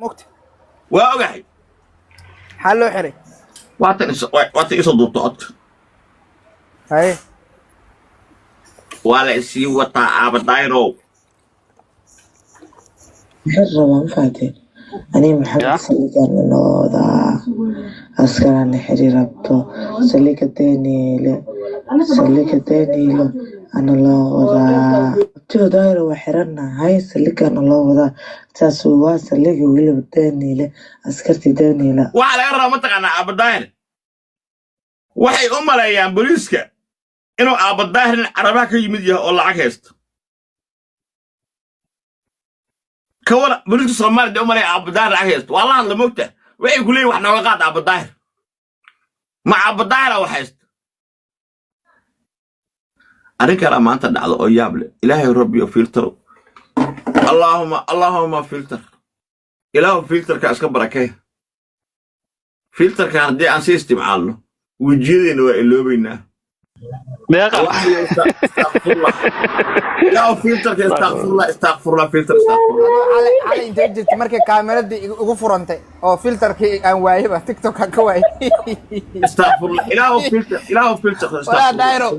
Mogta? Waa ogahay. Maxaa loo xiray? Waatan isoo duubto codka. Haye. Waa la isii wataa, aaba Dayrow. Maxay rabaa, ma fahanteen? Aniga Maxamed saligan inoodaa askarana xiri rabto saliga Daniile, saliga Daniilo ana loo wadaa. Abtigo Daayiro, waa xiranahay, saligana loo wadaa. Saas waa saliga weliba Daniile, askartii Daniila. Waxaa laga rabaa, mataqaanaa, aaba Daahir, waxay u maleeyaan booliiska inuu aaba Daahir nin Carabaha ka yimid yahay oo lacag haysto. Ka wara booliiska Soomaaliya dee u maleeya aaba Daahir lacag haysto. Waa la hadla, mogta, waxay ku leeyihin: "Wax nooga qaad aaba Daahir." Ma aaba Daahira wax haysta? Arrin kalaa maanta dhacdo oo yaab leh. Ilaahay rabbiyo filter, allaahuma, allaahuma filter, Ilaahu filterka iska barakee. Filterka haddii aan si isticmaalno, wejiyadeenna waa iloobaynaa. Meeqa? Istakfurlah, Ilaahu filterka, istakfurlah, istakfurlah, filter, istakfurlah. Adoo xalay, xalay intee jirta markay kaameradii igu furantay oo filterkii aan waayeba, TikTok aan ka waayay? Istakfurlah, Ilaahu filter, Ilaahu filter. Walaa Daayro,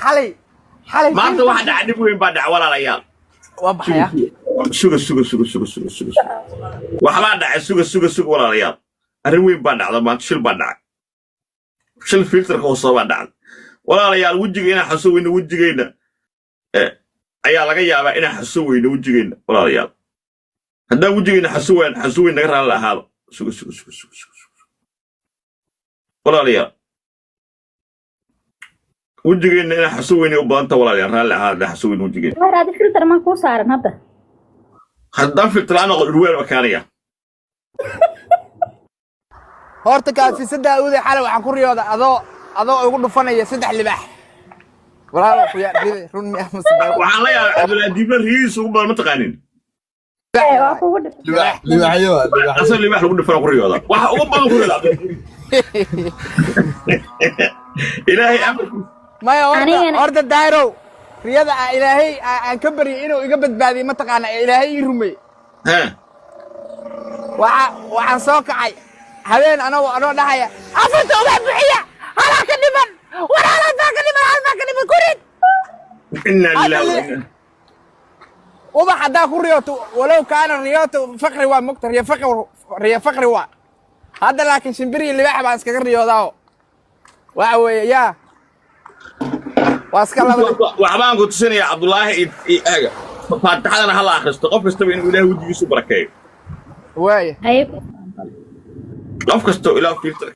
xalay, xalay Maanta waxa dhaca dhib weyn baa dhaca, walaalayaal. Waa baxaya. Suga, suga, suga, suga, suga, suga, suga, waxbaa dhacay. Suga, suga, suga, walaalayaal, arrin weyn baa dhacda maanta. Shil baa dhacay, shil filterka hoose baa dhacday, walaalayaal. Wejiga inaan xaso weyno wejigeenna ayaa laga yaabaa, inaan xaso weyno wejigeenna, walaalayaal. Haddaan wejigeenna xaso weyn, xaso weyn, naga raalli ahaada. Suga, suga, suga, suga, suga, suga, walaalayaal, wejigeenna inaan xaso weynay u badanta. Walaalayaal, raalli ahaada haddaan xaso weyno wejigeenna. War, adi filter maa kuu saaran hadda? Haddaan filter la'aan noqon, dhurweel bakaanaya. Horta Kaafisa Daawude, xalay waxaan ku riyooda adoo igu dhufanaya saddex libaax. Walaalo, run miya mase been? Waxaan la yaabay Cabdullaahi Diibla, riyihiisa ugu badan ma taqaanin? Waa kugu dhif. Libaaxyo waa libaaxyo. Asal libaax lagu dhifana ku riyooda, waxa ugu badan ku riyooda Ilaahay amarkiisa. Maya, horta Anigana- horta Dairow, riyada aan Ilaahay aan ka baryay inuu iga badbaadiyo, mataqaana, ee Ilaahay ii rumey. Waxaan soo kacay habeen anoo dhahaya: "Afarta ubax bixiya, halaa ka dhiman, war halaa baa ka dhiman, hal baa ka dhiman, kurid." Inna lillahi wa inna Ubax haddaa ku riyooto, walow kaana riyooto faqri, waa mogta, riyo faqri, riyo faqri waa hadda, laakiin shimbir iyo libaax baan iskaga riyoodaaho. Waxa weeye, yaa waa iska laba. Waxbaan ku tusinaya, Cabdullaahi iyo eega. Faatixadana hala akhristo, qof kastaba inuu Ilaahay wejigiisu barakeeyo. Waaya. Haye. Qof kastoo Ilaah filter.